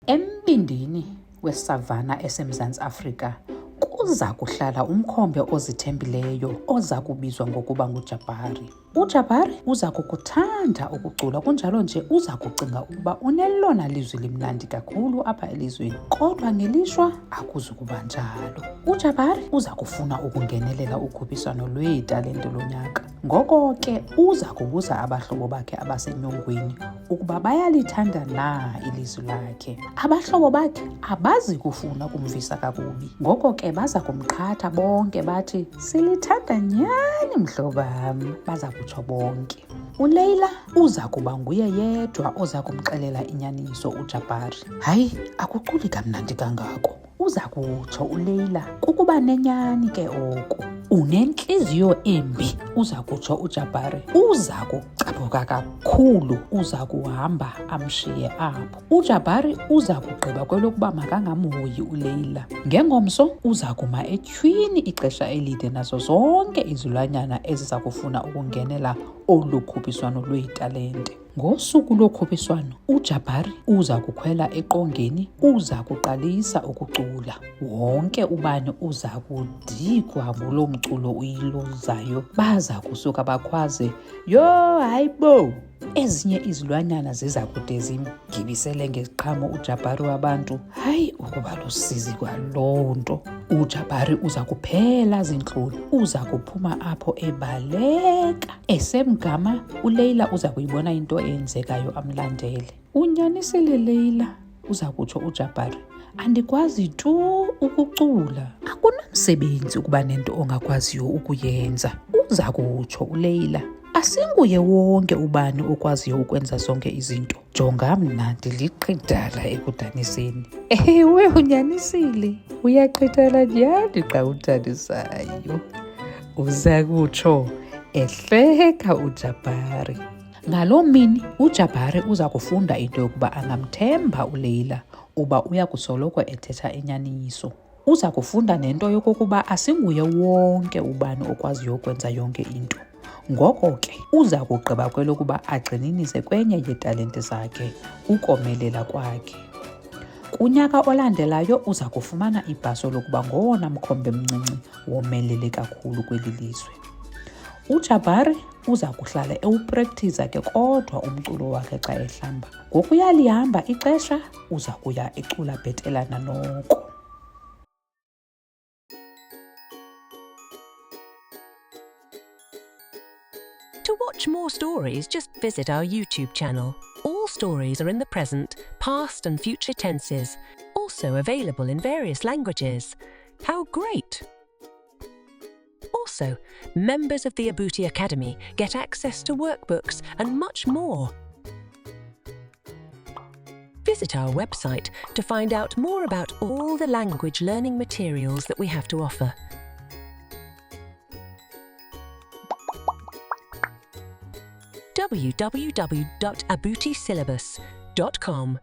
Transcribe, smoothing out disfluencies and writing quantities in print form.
Embindini wesavana eseMzantsi Afrika kuza kuhlala umkhombe ozithembileyo oza kubizwa ngokuba nguJabari. UJabari uza kukuthanda ukucula, kunjalo nje uza kucinga ukuba unelona lizwi limnandi kakhulu apha elizweni. Kodwa ngelishwa akuzukuba njalo. UJabari uza kufuna ukungenelela ukhuphiswano lweetalente lonyaka. Ngoko ke uza kubuza abahlobo bakhe abasenyongweni ukuba bayalithanda na ilizwi lakhe. Abahlobo bakhe abazi kufuna kumvisa kakubi, ngoko ke baza kumqhatha bonke bathi, Silithanda nyhani mhlobam, baza kutsho bonke. ULeila uza kuba nguye yedwa oza kumxelela inyaniso uJabari. Hayi, akuculi kamnandi kangako. Uza kutsho uLeila, kukuba nenyani ke oko. Unentliziyo embi, uza kutsho uJabari. Uza kucaphuka kakhulu, uza kuhamba amshiye apho. UJabari uza kugqiba kwelokuba makangamhoyi uLeila. Ngengomso uza kuma etyhwini ixesha elide nazo zonke izilwanyana eziza kufuna ukungenela olu khuphiswano lweetalente. Ngosuku lokhuphiswano, uJabari uza kukhwela eqongeni, uza kuqalisa ukucula. Wonke ubani uza kudikwa ngulo mculo uyilozayo. Baza kusuka bakhwaze, Yho, hayi bo! Ezinye izilwanyana ziza kude zimgibisele ngeziqhamo uJabhari wabantu. Hayi, ukuba lusizi kwaloo nto. UJabhari uza kuphela zintloni, uza kuphuma apho ebaleka. Esemgama, uLeila uza kuyibona into eyenzekayo amlandele. Unyanisile Leila, uza kutsho uJabhari. Andikwazi tu ukucula. Akunamsebenzi ukuba nento ongakwaziyo ukuyenza, uza kutsho uLeila. Asinguye wonke ubani okwaziyo ukwenza zonke izinto. Jonga mna ndiliqhidala ekudaniseni. Ewe, unyanisile. Uyaqhidala nyhani xa udanisayo. Uza kutsho ehleka uJabhari. Ngaloo mini uJabhari uza kufunda into yokuba angamthemba uLeila uba uya kusoloko ethetha inyaniso. Uza kufunda nento yokokuba asinguye wonke ubani okwaziyo ukwenza yonke into. Ngoko ke uza kugqiba kwelokuba agxininise kwenye yeetalente zakhe, ukomelela kwakhe. Kunyaka olandelayo uza kufumana ibhaso lokuba ngowona mkhombe mncinci womelele kakhulu kweli lizwe. UJabari uza kuhlala ewuprekthiza ke kodwa umculo wakhe xa ehlamba. Ngokuya lihamba ixesha uza kuya ecula bhetelana noko. To watch more stories, just visit our YouTube channel. All stories are in the present, past, and future tenses, also available in various languages. How great! Also, members of the Abuti Academy get access to workbooks and much more. Visit our website to find out more about all the language learning materials that we have to offer. www.abutisyllabus.com.